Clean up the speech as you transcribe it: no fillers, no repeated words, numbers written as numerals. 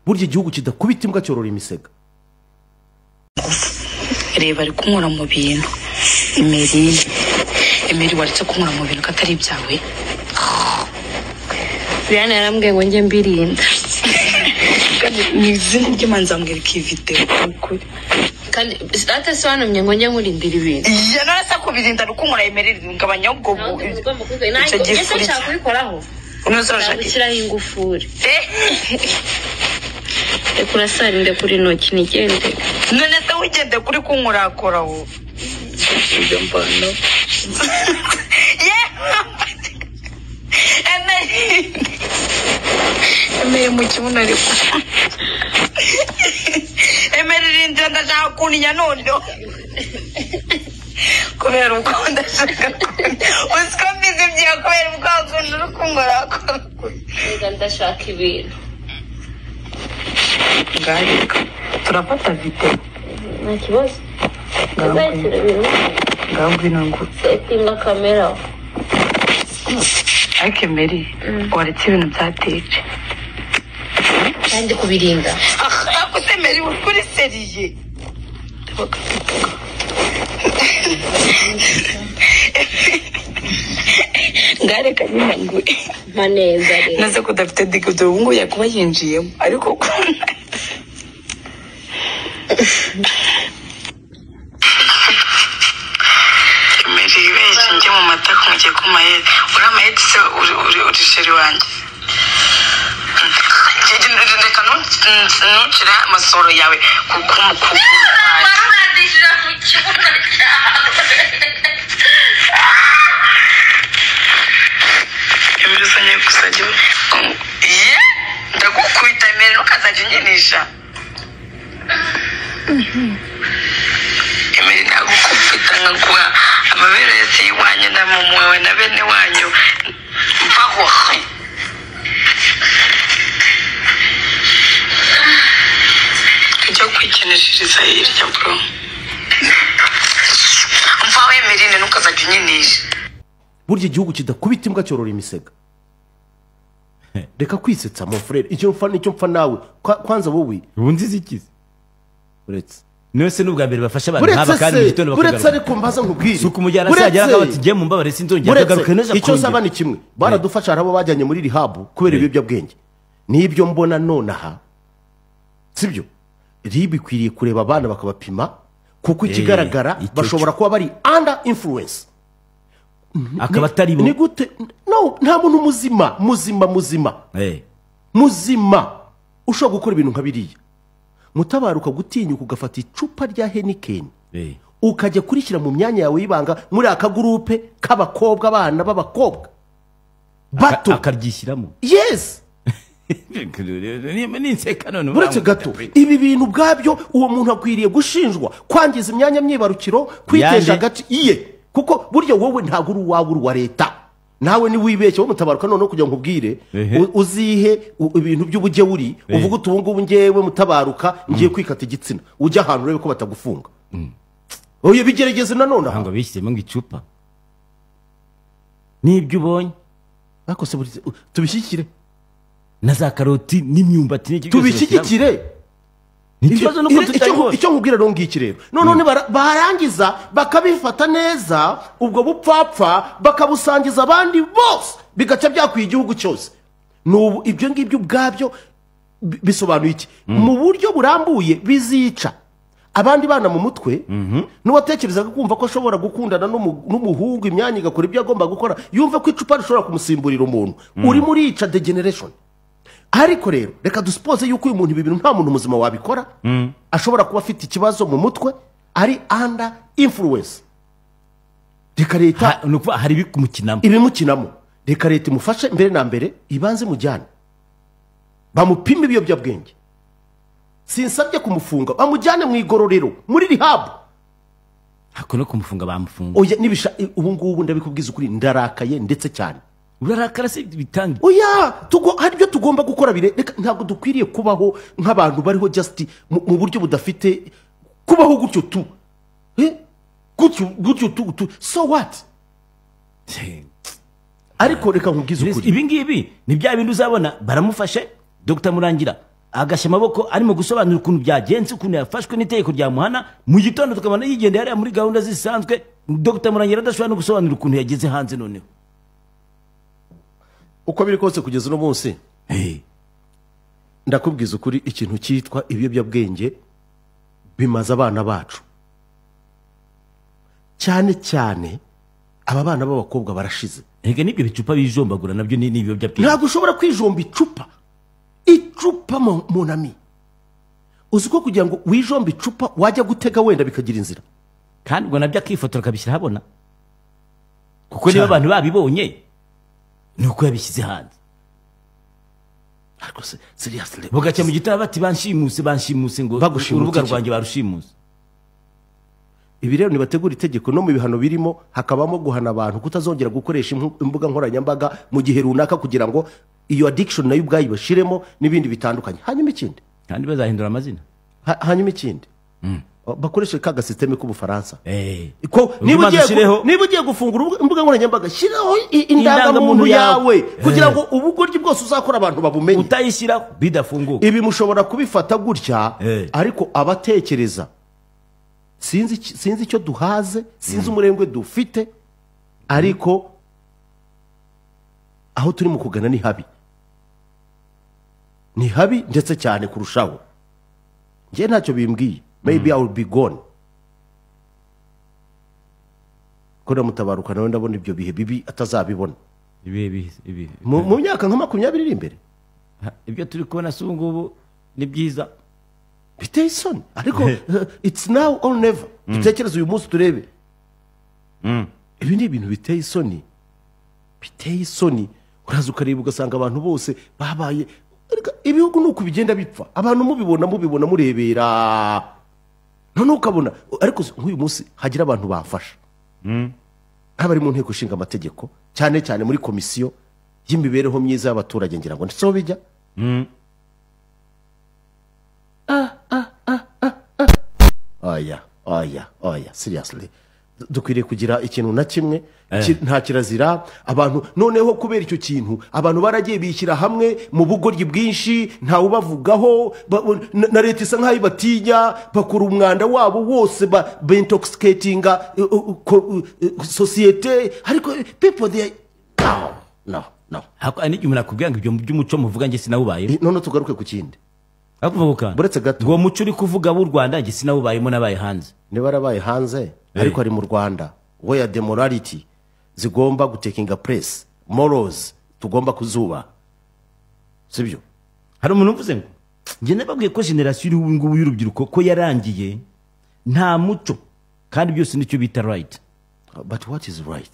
Burya igihugu kidakubita imbwa cyorora imisega. Reba ari kunkura mu bintu. Emeri waretse kunkura mu bintu ko atari ibyawe. Brian yarambwiye ngo njye mbirinda. Kandi ni izina ry'Imana nzamwereka iyi video ukuri. Kandi ate se wantumye ngo njye nkurindira ibintu. Iya none se kubirinda ni ukunkura Emeri ngabanya ubwo ugomba kubikora. Nanjye ese nshaka kubikoraho. Unoze urashaka gushyiraho ingufuri. Reka urasarinde kuri intoki nigende. None se wigende kuri kunkurakora wowe. Ibyo mbona. Emeri mu kibuno ariko. Emeri rindira ndashaka kuntinya noneho. Kubera uko ndashaka kuntinya. Uzi ko mbizi ibyiya kubera ubwo kuntu uri kunkorakora. Reka ndashaka ibintu. Ngarika turafata video. Nta kibazo. Ngaho ngwino ngo setinga kamera. Ariko Emeri waretse ibintu bya teje. Kandi kubirinda. Ariko se Emeri uri kuri seriye. Ngareka nyine ngo maneza rero. Naze ko udafite dikodo ubu ngubu yakuba yinjiyemo ariko Emeri benshi njye mu matako mugiye ku mayeri. Uri amayeri se uri sheri wanjye. Reka ntucire amasoro yawe ku kuguru. Warunandishije ku kibuno cyawe. Emeri uzongeye gusajya ye ndagukubita Emeri ntukazajya unyinisha. Emeri nagukubita nkaguha amabere yose y'iwanyu na mumuwe na bene wanyu mvaho. Tujya kwikinishiriza hirya bro. Mvaho Emerine ntukazajya unyinisha. Burya igihugu kidakubita imbwa cyorora imisega. Reka kwisetsa mon frère, icyo mfa nicyo mfa nawe. Kwanza wowe ubu nziza ikize. Uretse niwe se n'ubwa mbere bafasha abantu nk'aba kandi mu gitondo bakagaruka. Uretse ariko mbaza nkubwire. Suko umujyana se yagera akaba ati ngiye mumbabare sinzongera kugaruka neza. Icyo nsaba ni kimwe. Baradufasha harabo bajyanye muri rehab kubera ibiyobyabwenge. Nibyo mbona nonaha. Sibyo? RIB ikwiriye kureba abana bakabapima kuko ikigaragara bashobora kuba bari under influence. Akaba atari bo. Ni gute? No, nta muntu muzima, muzima muzima. Muzima ushobora gukora ibintu nka biriya. Mutabaruka gutinyuka ugafata icupa rya Heineken. Ukajya kurishyira mu myanya yawe y'ibanga muri aka groupe k'abakobwa abana b'abakobwa. Bato akaryishyiramo. Yes. Buretse gato ibi bintu ubwabyo uwo muntu akwiriye gushinjwa kwangiza imyanya myibarukiro, kwitesha agace iye, kuko burya wowe ntabwo uri uwawe uri uwa leta. Nawe ni wibeshye wo Mutabaruka noneho kugira ngo nkubwire uzihe ibintu by'ubujye uvuga uti ubu ngubu ngewe Mutabaruka ngiye kwikata igitsina ujya ahantu urebe ko batagufunga. Oye bigerageze nanone ngo bishyizemo ngo icupa nibyo ubonye ariko se tubishyikire na za karoti n'imyumbati n'iki tubishyigikire. Icyo nkubwira rero ngiki rero none barangiza bakabifata neza ubwo bupfapfa bakabusangiza abandi bose bigaca byakwiye igihugu cyose. N'ubu ibyo ngibyo ubwabyo bisobanuye iki? Mu buryo burambuye bizica abandi bana mu mutwe. N'uwatekerezaga kumva ko ashobora gukundana n'umuhungu imyanya igakora ibyo agomba gukora yumva ko icupa rishobora kumusimburira umuntu uri muri ica degeneration. Ariko rero reka dusuppose yuko uyu muntu ibi bintu nta muntu muzima wabikora, ashobora kuba afite ikibazo mu mutwe ari under influence. Reka leta hari ibimukinamo ibimukinamo, reka leta imufashe mbere na mbere ibanze mujyane bamupime ibiyobyabwenge. Sinsabye kumufunga, bamujyane mu igororero muri rehab. Hako no kumufunga bamufunga. Oya nibisha ubu ngubu ndabikubwiza ukuri ndarakaye ndetse cyane. Urarakara se bitanga. Oya hari ibyo tugomba gukora bire. Reka ntabwo dukwiriye kubaho nk'abantu bariho just mu buryo budafite kubaho gutyo tu. Gutyo gutyo tu. So what? Ariko reka nkubwize ukuri. Ibi ngibi ni bya bintu uzabona baramufashe Dr Murangira Agashya amaboko arimo gusobanura ukuntu byagenze, ukuntu yafashwe n'itegeko rya muhana. Mu gitondo tukabona yigendeye hariya muri gahunda zisanzwe. Dr Murangira adashobora no gusobanura ukuntu yageze hanze noneho. Uko biri kose, kugeza uno munsi, ndakubwiza ukuri, ikintu cyitwa ibiyobyabwenge bimaze abana bacu, cyane cyane aba bana b'abakobwa barashize. Erega n'ibyo bicupa bijombagura nabyo ni ibiyobyabwenge. Ntabwo ushobora kwijomba icupa munami. Uzi ko kugira ngo wijombe icupa wajya gutega wenda bikagira inzira? Kandi ubwo nabyo akifotora akabishyira ahabona, kuko niba abantu babibonye ni uko yabishyize hanze. Ariko se seriously? Bugacya mu gitondo bati: "Banshimuse, banshimuse," ngo Bagushimute urubuga iki? rwanjye barushimuse. Ibi rero nibategura itegeko, no mu bihano birimo hakabamo guhana abantu kutazongera gukoresha imbuga nkoranyambaga mu gihe runaka, kugira ngo iyo addiction nayo ubwayo ibashiremo n'ibindi bitandukanye. Hanyuma ikindi, Kandi bazahindura amazina. Hanyuma ikindi, bakoreshe ka gasisiteme k'Ubufaransa ko Ujye niba ubanza ugiye ushyireho- niba ugiye gufungura imbuga nkoranyambaga, shyiraho indangamuntu indangamuntu yawe. yawe, kugira ngo ubugoryi bwose uzakora abantu babumenye. Utayishyiraho bidafunguka. Ibi mushobora kubifata gutya, ariko abatekereza, sinzi icyo duhaze, sinzi umurengwe dufite, ariko aho turi mu kugana ni habi, ni habi ndetse cyane kurushaho. Njye ntacyo bimbwiye, maybe I will be gone, ko ndamutabaruka nawe ndabona ibyo bihe bibi atazabibona. Ibihe ibihe? Mu myaka nka 20 iri imbere. Ha, ibyo turi kubona si ubu ngubu ni byiza. Biteye isoni, ariko it's now or never. Dutekereze uyu munsi turebe. Ibi ni ibintu biteye isoni, biteye isoni. Uraza ukareba ugasanga abantu bose babaye. Erega ibihugu ni uku bigenda bipfa, abantu mubibona, mubibona, murebera. Noneho ukabona, ariko nk'uyu munsi hagira abantu bafasha nk'abari mu Nteko Ishinga Amategeko, cyane cyane muri Komisiyo y'Imibereho Myiza y'Abaturage, ngira ngo ndetse aho bijya. Oya, oya, oya, seriously, dukwiriye kugira ikintu na kimwe nta kirazira. Abantu noneho kubera icyo kintu, abantu baragiye bishyira hamwe mu bugoryi bwinshi, ntawubavugaho, na leta isa nk'aho ibatinya. Bakora umwanda wabo wose, ba intoxicatinga sosiyete, ariko people they, no, no, no. Hako hari n'igihe umuntu akubwira ngo ibyo by'umuco muvuga njye sinawubayemo. None tugaruke ku kindi. Ariko uvuga Buretse gato. ngo uwo muco uri kuvuga w'u Rwanda njye sinawubayemo, nabaye hanze. Niba yarabaye hanze, ariko ari mu Rwanda where the morality zigomba gutakinga place, morals tugomba kuzubaha, sibyo? Hari umuntu uvuze ngo njye nababwiye ko génération iriho ubu ngubu y'urubyiruko ko yarangiye, nta muco, kandi byose nicyo bita right. But what is right?